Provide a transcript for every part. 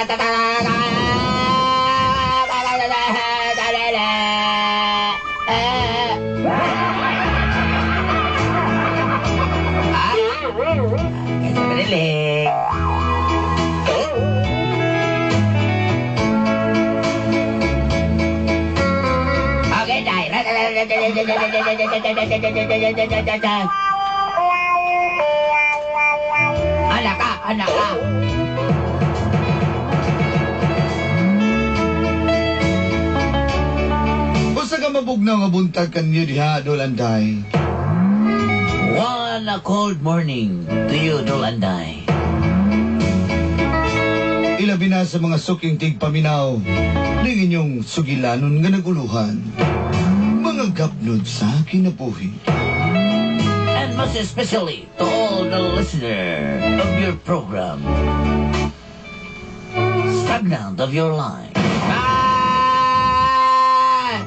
Okay, dai. Anak ka, anak ka. Usa ka mabugnaw nga buntag kanyo diha, Dol Anday. One a cold morning to you, Dol Anday. Ilabi na sa mga suking tigpaminaw ning inyong sugilanon nga naguluhan. Mga gapnod sa kinabuhi. And most especially to all the listener of your program, Stagnant of Your Life. Ah!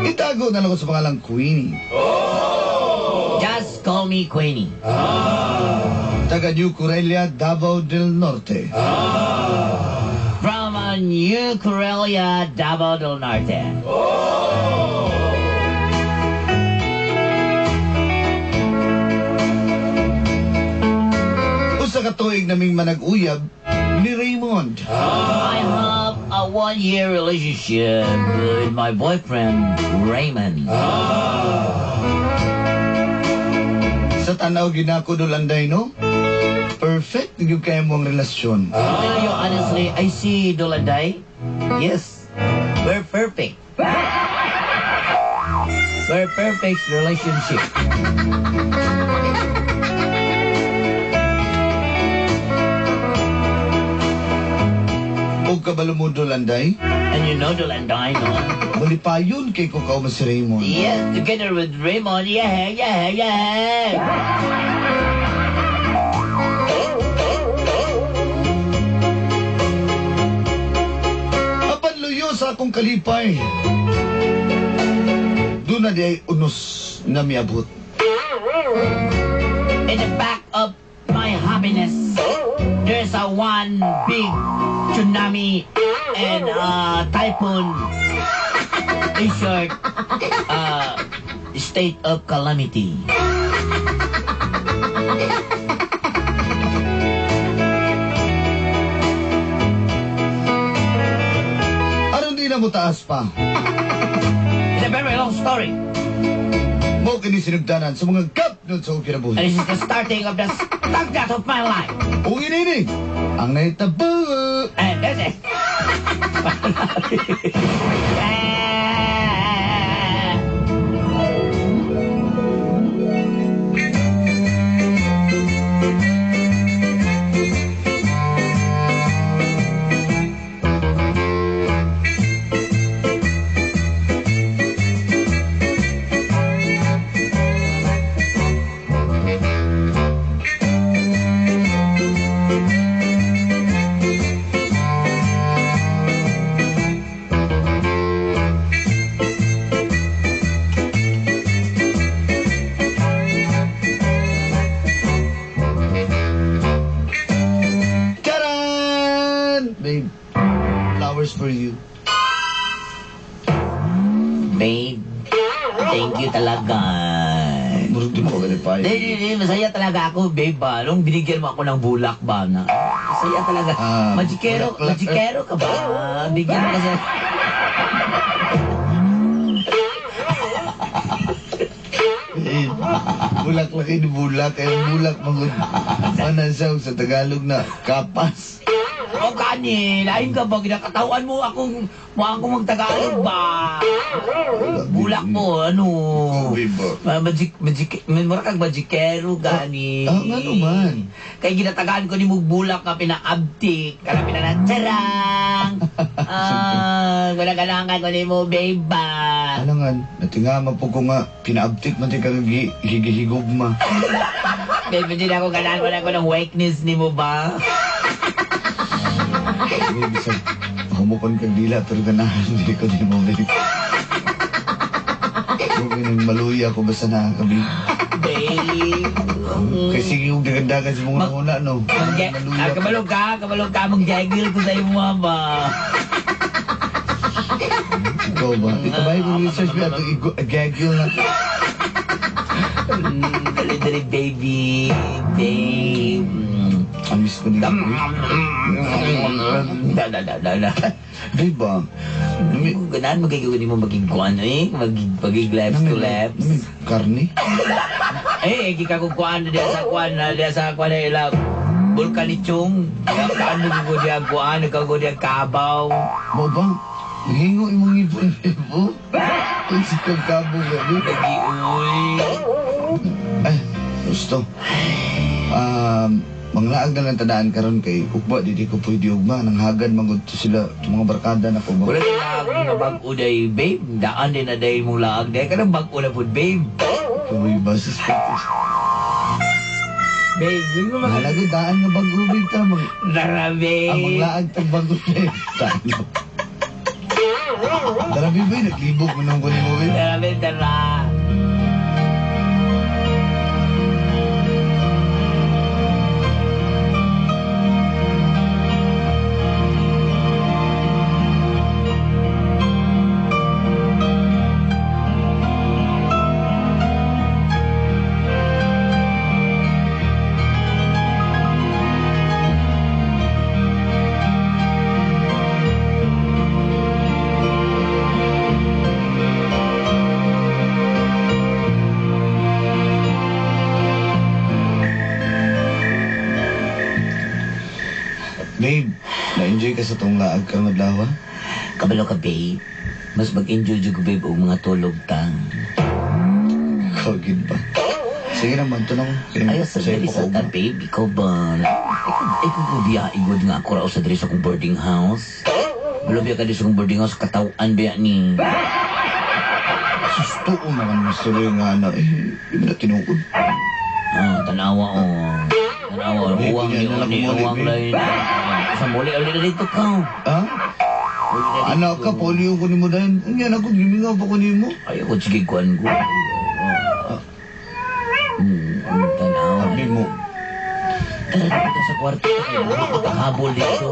Itago na lang ko sa pangalang Queenie. Just call me Queenie. Taga New Corelia, Davao del Norte. From New Corelia, Davao del Norte. Usa ka tuig naming manag-uyab ni Raymond. I have a 1-year relationship with my boyfriend, Raymond. Sa tanaw ginako Dol Anday, no? Perfect gyud kay mo ang relasyon. To tell you honestly, I see Dol Anday. Yes, we're perfect. We're perfect relationship. Og kabalo mo, Dol Anday? And you know, Dol Anday, no? Malipayon kay ko kauban si Raymond. Yes, together with Raymond. Yeah. Apan luyo sa akong kalipay. Doon na di ay unos na miabot. In the back of my happiness, there's a one big tsunami and typhoon. In short, state of calamity. Aron di na mo taas pa. It's a very long story. Mo kini sinugdanan sa mga gapnod sa kinabuhi. And this is the starting of the stagnant of my life. Ug inini, ang nahitabo. And that's it. Charan! Babe, flowers for you. Babe, thank you talaga. Murag di mo ka kalipay. Di, di, di, masaya talaga ako, babe ba? Nung binigyan mo ako ng bulak ba na? Masaya talaga. Ah, Majikero, bulaklak, eh. majikero ka ba? Bigyan mo kasi. Eh, bulaklak ini bulak. Kaya bulak magud. Mana siya sa Tagalog na kapas. O kani, lain ka ba? Ginakatawan mo akong, mo akong magtagalog ba? Bulak mo, ano? Ikaw, babe, ba? Magic, magic, mura kag majikero gani. Ah, nga naman. Kay ginatagaan ko ni mong bulak nga pinaabtik, kana pinanatsarang. Ah, wala ganangan ko ni mo, babe ba? Ano nga, natingama po ko nga, pinaabtik man ti kag higihigugma. Babe, hindi na ako ganahan, wala ko ng weakness ni mo ba? Babe, bisag, humukon kag dila, pero ganahan, hindi ko ni mo, babe. Huwag nang maluya ko basta na kabi. Babe. Kay sige kong dagandagan sa mga una, no? Maluya ko. Kabalo ka, manggagil ko sa imo ba? Ikaw ba? Ito ba yung research mo? Ito gagil na. Dali, dali, baby. Babe. Ang miss ko nila. Da, da, da, da, da. Di ba? Ganahan mo kayo mo maging kuan eh. Maging left to left. Nami, karne? Eh, gikakukuan na diya sa kuan na diya sa kuan na ila. Bulkanichong. Kaan mo ko diya kuan, ikaw ko diya kabaw. Mo ba? Hingo imong ipon mo. Ang sikang kabo gani. Lagi, uy. Ay, gusto. Manglaag na lang tadaan karon kay ugba di ko pwede ugma nang hagan magud to sila to mga barkada na ko ba. Wala na laag nga bag-o day, babe. Daan din na day mong laag day. Kanang bag-o na po, babe. Kuy ba suspect. Babe, yun mo mga... Mahalaga daan nga bag-o big ta mag Tara, babe. ang manglaag tag bag-o day. Tano. Tara babe, naglibog mo nung kunin mo babe. Tara, babe, tara. Babe, na-enjoy ka sa tong laag karong adlaw? Kabalo ka, babe. Mas mag-enjoy jud ko, babe, og mga tulog tang. Kagid ba? Sige naman, to nang. Ayaw sa diri sa ta, babe. Ikaw ba? Ikaw ko biya, igod nga ako raw sa diri sa akong boarding house. Wala biya ka diri sa akong boarding house, katawan biya ni. Susto naman mas tuloy nga na. Eh, di mo na tinuod. Ah, tanawa oh. Tanawa, Babe, uwang kunya ni na lang ni muli, uwang babe. lain. Sa muli uli na dito ka. Ha? Uli na dito. Anak ka, polio ko ni mo dahil. Unya na ko, gimingaw pa ko ni mo. Ayaw ko, sige, kuan ko. Tanawa. Sabi mo, Tara dito sa kwarto. Takhabol dito.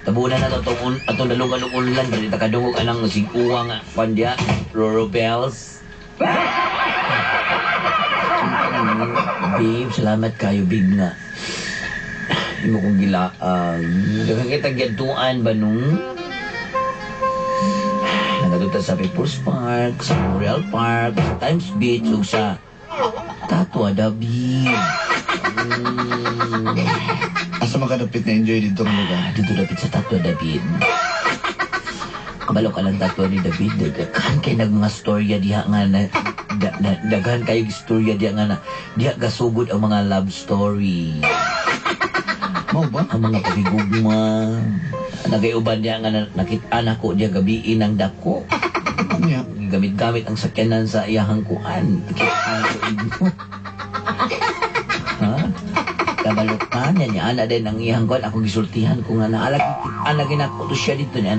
Tabunan na to itong atong dalungan ng ulan. Dali takadungog anang siguwang kwan diya. Roro bells. Babe, salamat kayo, babe nga. Imo kong gilaang. Daghan kita giadtuan ba nung? Nangadto sa People's Park, sa Memorial Park, sa Times Beach, ug sa Tatwa David. Asa makadapit na enjoy dito ng lugar? Dito dapit sa Tatwa David. Kabalo ka lang tatwa ni David. Daghan kay nag mga storya diha nga na, daghan kayo istorya diha nga na diha gasugod ang mga love story. Mao ba? Ang mga pagigugma. Nagayuban diha nga na, nakit-an ako diha gabiin ang dako. Unya. Gamit-gamit ang sakyanan sa iyahang kuan. Nakit-an ako inyo. Ha? Kabalo ka niya niya. Ana din ang iyahang kuan. Ako gisultihan ko nga naalag. Ana ginako to siya dito niya.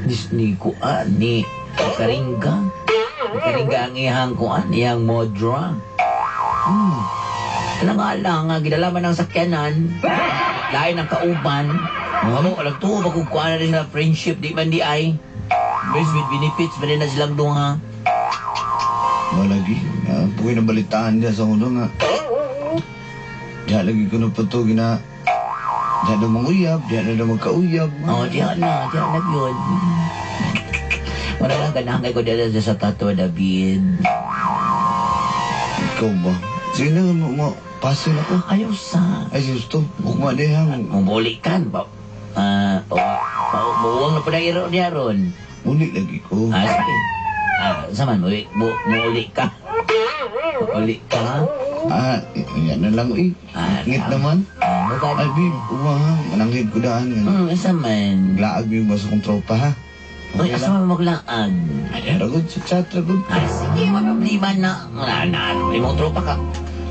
Nis ni kuan ni Karingga. Karingga ang iyahang kuan. Iyang modra. Alang-alang nga gidalaman ng sakyanan. Lain ang kauban. Amo alam to bagong kuan na rin na friendship di man di ay. Friends with benefits ba din na silang duha. Wala lagi. Pukoy na balitaan niya sa ulo nga. Diya lagi ko na pa to gina. Diya na manguyab, diya na daw magkauyab. Oh, diya na yun. Wala lang ganahan ko diya sa Tato David. Ikaw ba? Sige na, mo, pasin ako. Ayaw sa. Ay, gusto. Ugma di hang. Mabuli kan ba? Ah, uh, na po na iro niya ron. Uli lagi ko. Ah, sige. Ah, saman, muuli ka. Muuli ka. Ah, yan na lang eh. Ah, Ngit naman. Ah, Ay, babe, uwa ha. Mananghid ko daan. Asa man? Laag mo yung basa kong tropa ha. Uy, Okay asa lang. man maglaag? Ay, ragod, sa chat, ragod. Ah, sige, wala problema na. Na, na, imong tropa ka.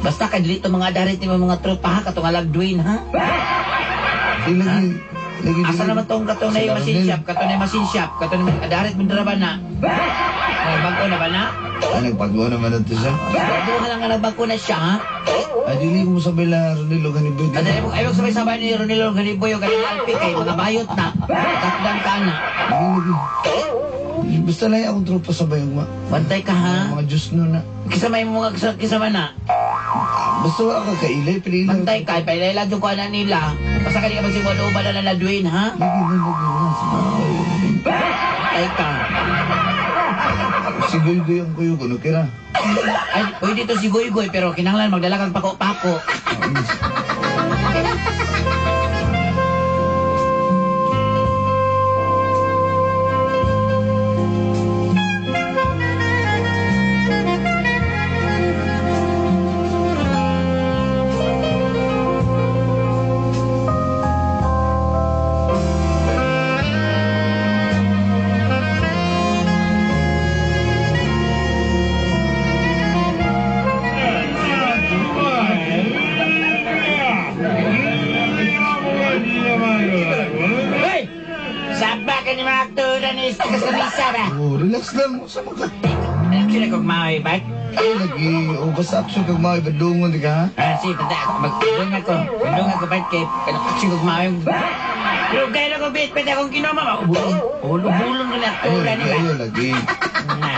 Basta ka dili to mga darit ni mga tropa ha, katong alag Dwayne ha. Di lagi, Lagi Asa naman tong katong na yung machine shop, katong na yung machine shop, katong na adarit mo ba na? Nagbago na ba na? Ah, nagbago naman na to siya. Siguraduhan lang nga nagbago na siya, ha? Ay, dili ko masabay la Ronilo Ganiboy. At ayaw sabay-sabay ni Ronilo Ganiboy yung galing Alpi kay mga bayot na. Takdang ka na. Lagi, lagi. Basta lang akong tropa sa bayong ma. Bantay ka, ha? Mga Diyos no na. Kisama yung mga kisama na. Basta wala ka kailay, pinila. Bantay ka, pailayla yung kuha na nila. Basta ka di ka magsiwalo ba na na ha? Lagi na, lagi na. Bantay ka. Si Goy Goy ang kuyo ko, no kira. Ay, pwede to si Goy Goy, pero kinahanglan magdala kang pako-pako. Hey! Saba ka ni mga aktora ni sa ba? Oh, relax lang. Sa mga... Actually, kung maoy, ba? Ay, lagi. O, basta action kag mga ibadungon, di ka, ha? Ah, sige, tanda ako. Magdung ako. Magdung ako, ba't kay... Action kung maoy. Pero kaya lang ko, bit, pwede akong kinoma. Bulong. Bulong ko na Ay, aktora ni lagi, ba? ay, lagi. Na.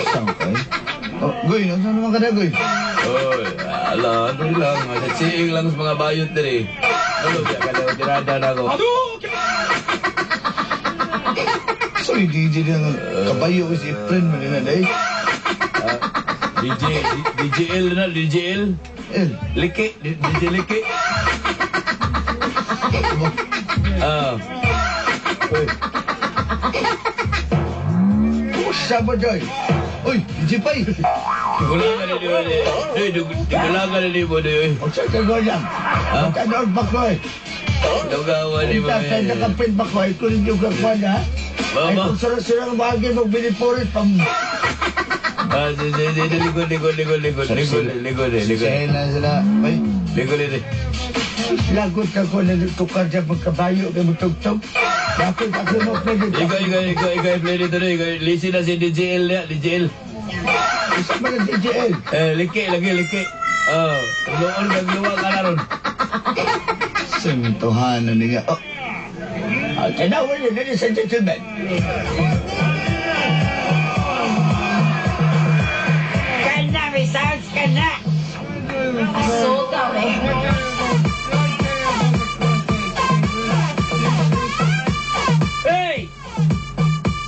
Saan ka, eh? Oh, Goy, nasaan naman ka na, Goy? Oy, ala, ano lang, siing lang sa mga bayot diri. Ano, kaya ka daw, tirada na ako. Sorry, DJ na nga. Kabayo ko si Efren, man na, day. DJ, DJL na, DJL. El, Liki, DJ Liki. Ah, oy. Sama, Joy. Uy, DJ Pai. Dikulagan na di mo, di. Eh, dikulagan na di mo, di. O, sa ka, lang. Ha? Magkanood ba ko, eh? Dugawan di mo, Punta sa eh. nakaprint ba ko, eh? Kunin yung kakwan, ha? Ay, Mama. kung sarang-sarang bagay, magbili-purit, pang... Ah, di, di, di, di, likod, likod, likod, likod, likod, likod, eh, likod. Sila na sila. Ay, Likod, likod. lagot ako na nagtukar sa magkabayo kay mutugtog. Dapat ako mo pwede. Ikaw, ikaw, ikaw, ikaw, play dito na, ikaw. Lisi na si DJL niya, DJL. Isa ba na DJL? Eh, liki, lagi, liki. Oh, loon kag luwa ka na ron. Sintuhan na niya. Oh. Okay, now, ladies and gentlemen. Kana, may sounds ka na. Asota, eh. Hey!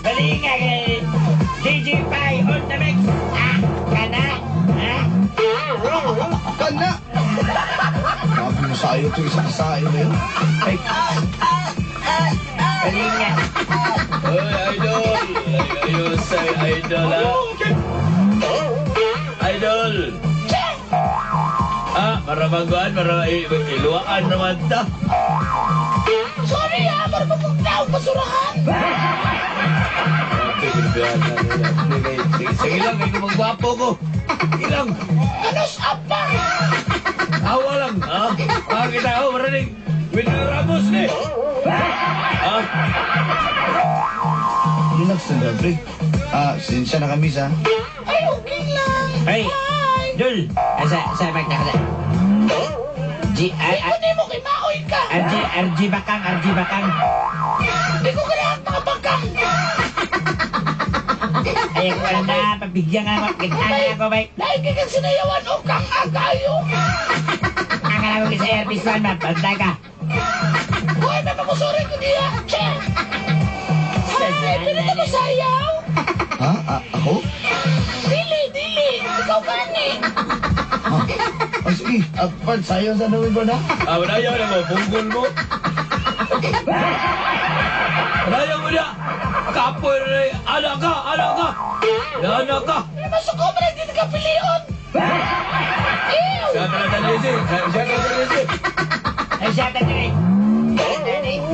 Dali nga kay DJ Pai on the mix. Ah, kana? Ha? Kana! Sabi mo sa'yo ito, isang sayo na yun. Ay. Dali nga. Oy, idol! Ayos, ay, idol, ha? Idol! Ah, para maguan, para iluwaan naman ta. Sorry ah, para mapugnaw, basurahan. Sige lang, kayo magwapo ko. Sige lang. Ano sa apa? Awa lang, ha? Ah, kita ako, marinig. Winner Ramos ni. Ah, Relax na daw, pre. Ah, sinsya na kami sa. Ay, okay lang. Hey, Dul. Ay, sa mic na ka. G, I, I, Kunin mo kay Maoy ka. RG, RG Bakang, RG Bakang. Hindi ko kailangan mga bakang. Ay, ako na, pabigyan nga ako. Kita na ako, bay. Lagi kang sinayawan o kang agayo. Akala ko sa earpiece one, ma'am. Bantay ka. Hoy, may mamusuri ko diya. Che! Hi, pinito mo sayaw. Ha? Ah, ako? Dili, dili. Ikaw gani. Ah, oh, sige. Ah, pan, sayo sa namin ba na? ah, wala na mo, bunggol mo. Wala mo na. Kapoy na rin. Anak ka, anak ka. Anak ka. Masuko mo na hindi ka pilion. Ew! Siya ka na talisi. Siya ka na talisi. Ay, siya tayo.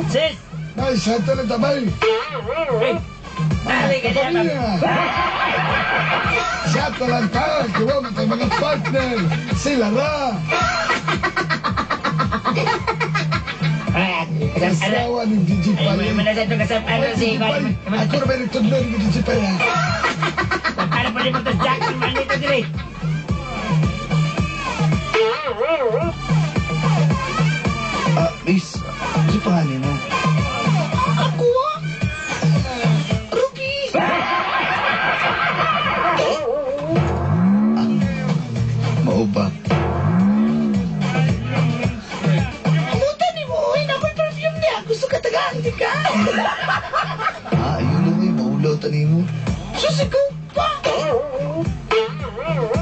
Sis! Ay, sa na tabay. Hey! Dali ka niya, ma'am. Pamilya. Siya lang ta, kiwa mo tayo mga partner. Sila ra. Ay, Asawa ni DJ Pai. Ay, mana sa itong kasap, ano si DJ Pai. Ako na may nagtudlo ni DJ Pai ha. Para pa rin mo to Jack man dito diri. Ah, miss, ano pangalan mo? Ako ah. Ruby. Mao ba? Amutan ni mo, oy, na ako'y perfume niya. Gusto ka tagaan, di ka? Ah, ayun lang eh, maulaw tani mo. Sus, ikaw pa.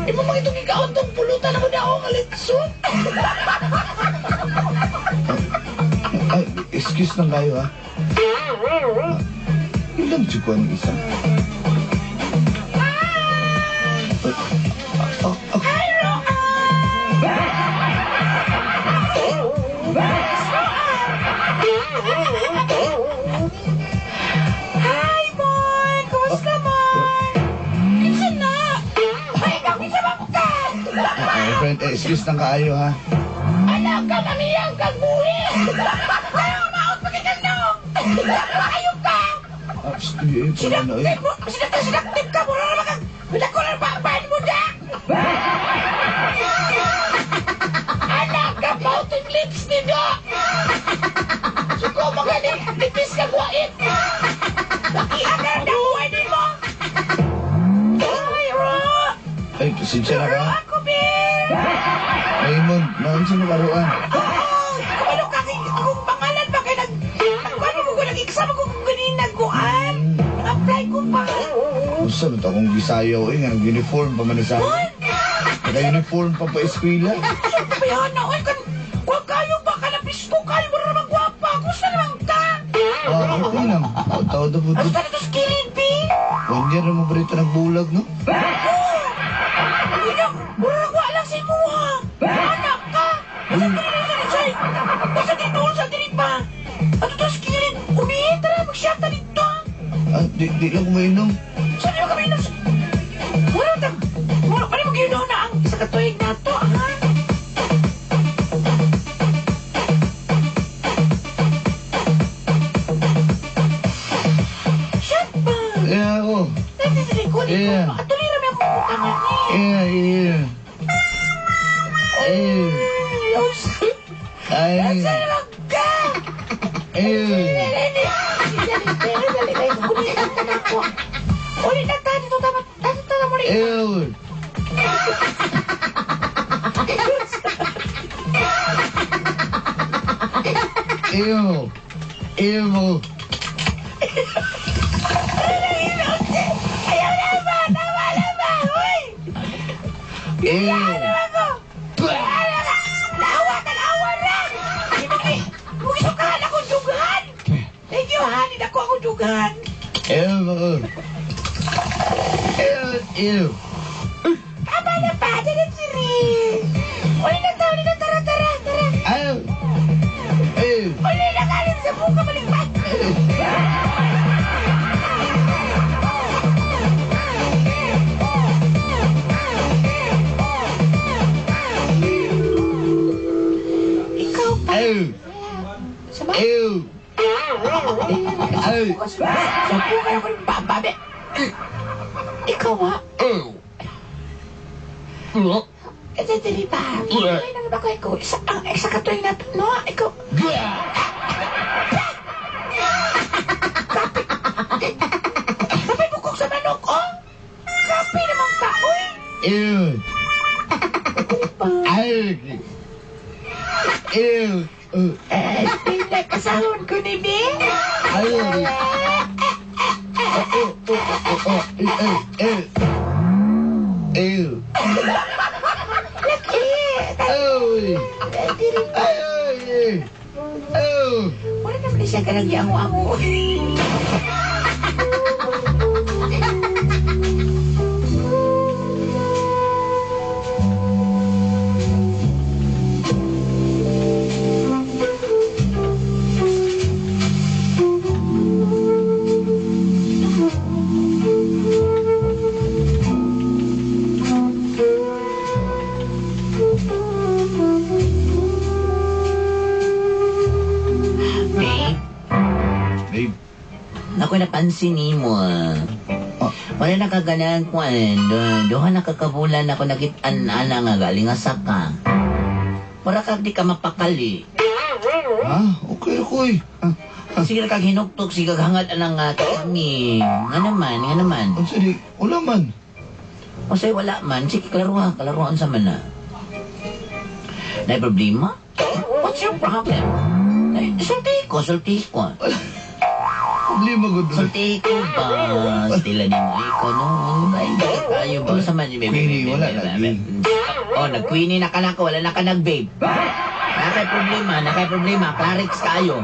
Imo mga itong ikaon tong pulutan ako na ako nga litson. Ay, excuse lang kayo ha. Ah, yun lang ko ang isa. Ah, ah, ah, Hi, Roan! Hi, boy! Kumusta, boy? Kinsa na? Ay, ikaw, kinsa ba ka? ah, friend, eh, excuse lang kaayo ha. Anak ka, mamiyang kag buhi! Kaya umaot pa kay no! Ayaw ka! Ah, psst, eh, pala na eh. Sinaktik mo! Sinaktik ka! Mura naman kang... Wala ko lang ba mo da! Anak ka, pouting lips ni do! Suko mo gani, nipis ka guwait! Lakihan ka ng dahuay din mo! Ay, Ro! Ay, pasensya na Ro ka. ako, Bill! Raymond, naon sa makaruan? Oo! Kumalo ka kay akong pangalan ba kay nag... Nagkuhan mo ko, nag-exam ko kung ganin nagkuhan. Nag-apply ko pa. Usa ba akong Bisayaw eh, nga nag-uniform pa man sa Hoy! Naka-uniform pa pa eskwela. Sabihan na, oy, kan... Kuha kayo ba? Kalapisto kayo, mura naman gwapa. Gusto naman ka. Ah, okay lang. Taon na po ito. Basta na to skilling, B. One year na mo ba rito nagbulag, no? Uy, na, mura na kuha lang sa imuha. Anak ka. Basta dili sa say. Basta dili sa dili pa. Ato to skilling. Umi, tara, magsyata dito. Ah, di lang kumainom. Saan mo kami inom? Wala tag... Wala pa rin mag-inom na ang isa ka tuig na to, ha? Shut ba? Yeah, ako. Nandito ko dito. Yeah. Atuloy rami akong butangan ni. Yeah, yeah. Eh, ay, Saan lang ka? eh. Uli na ta dito tama. Dito tama mo rin. Ew. Ew. Ew. Ayaw na ba? Tama na ba? Uy! Ew. Ano ako? Lawa, talawa na! Mugisukahan ako dughan! Thank you, hanin ako ako dughan. Ew. Ew. Ew. Tama na ba? Dali, dali. Uli na ta, uli na, tara, tara, tara. Ew. Ew. Uli na kalim sa buka, balipat. Ikaw pa. Ew. Sama. Ew. Ay. Sa buka ako ng bababe. Ikaw ha? Ew. Kasi dili ba? Ay, nang ba ko ikaw? Isa, ang isa ka tuwing natin, no? Ikaw. Kapi. Kapi bukok sa manok, oh! Kapi naman ka, oy! Ew. Ay. Ew. Eh, pinakasahon ko ni Bi. Ay. Oh, oh, oh, oh, oh, ew, ew. Laki! Oy. Dili ba? Ay. Oh. Wala naman siya ka nang yango-ango. Ako napansin nimo ah. Ah. Wala nakaganan kuan. Duha nakakabulan ako nakitaan ana nga galing nga saka. Mura kag di ka mapakali. Ha? Okay ako eh. Ah, Sige na kag hinuktok, sige kag hangad anang nga kami. Nga naman, nga naman. unsa di? Wala man. O say wala man, sige klaruha, klaruhan sa man na. Nay problema? What's your problem? Ay, sulti ko, sulti ko. Problema gud. Sulti ko ba? Stila ni mo ikaw no. Ay, tayo ba sa man? Queenie, wala lagi. Oh, nag-Queenie na ka na ko, wala na ka nag-babe. Nakay problema, nakay problema, Clarix kayo.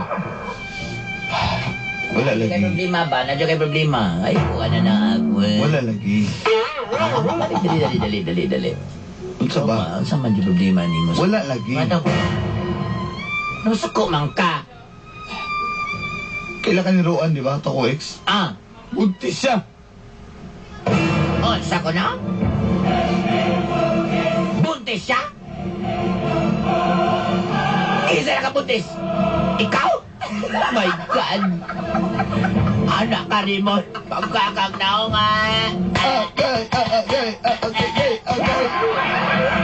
Wala Kay lagi. problema ba? Nandiyo kay problema. Ay, kuha na na ako. eh. Wala lagi. Ah, dali, dali, dali, dali, dali. Unsa ba? Unsa man yung problema nimo? Wala lagi. Ano? Nusuko man ka. Kaila ka ni Roan, di ba? Tako ex. Ah, Buntis siya. oh, sa ko na? Buntis siya? Isa na ka buntis? Ikaw? My God! Anak ka rin mo. Pagkakag naunga. Ah, ay, ah, ah, ay, ah, okay, ay, okay.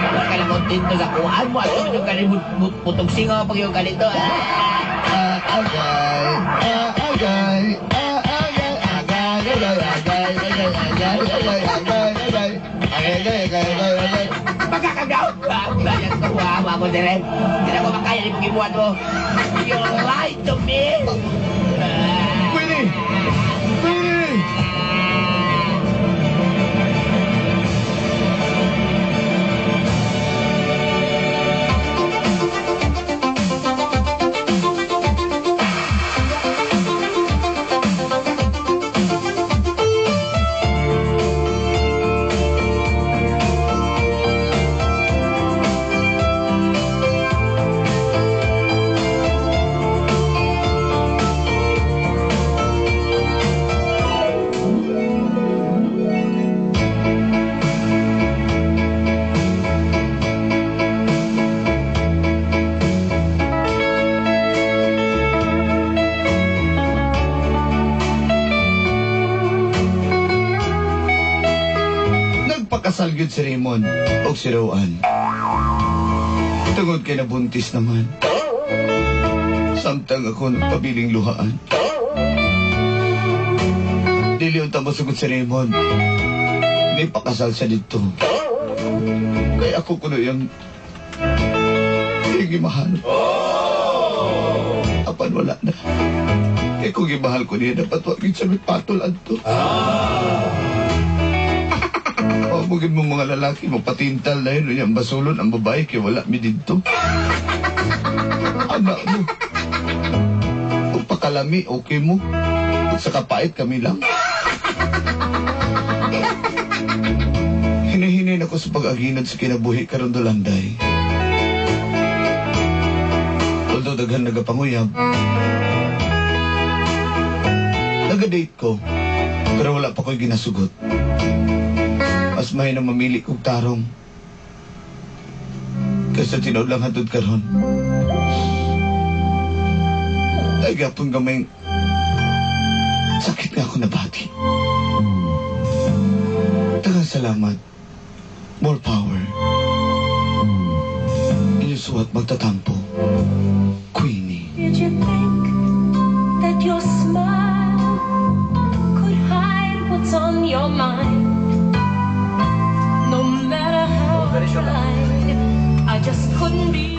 Wala ka lang kontento sa kuhaan mo. At yung ka rin putong singaw pag yung ganito. Ah. Ah, agay, ah, agay, ah, agay, agay, agay, agay, agay, agay, agay, agay, agay, agay, agay, agay, agay. Pagkakagaw! Bayan ko, wa ko dire. Hindi na ko makaya ni pag-ibuhat mo. You lied to me! Queenie! Queenie! Nagpakasal gyud si Raymond og si Roan. Tungod kay nabuntis naman. Samtang ako nagpabiling luhaan. Dili unta masugot si Raymond. May pakasal siya dito. Kaya ako kuno yung mahal. Apan wala na. Kaya kung gimahal ko niya, dapat wag yun siya may patol adto. Oh, mugid mo mga lalaki, mapatintal na yun. Yung basulon ang babae, kaya wala mi dito. Anak mo. Kung pakalami, okay mo. Kung sa kapait, kami lang. Hinihinin ako sa pag-aginad sa kinabuhi karon Dulanday. Although daghan nagapanguyab, naga-date ko, pero wala pa ko'y ginasugot. Mas may na mamili kog tarong kaysa tinuod lang hatod karon. Ay, gapon gamay sakit nga ako nabati. Daghang salamat. More power. Inyo suwat magtatampo. Queenie. Did you think that your smile could hide what's on your mind? No matter how I tried, I just couldn't be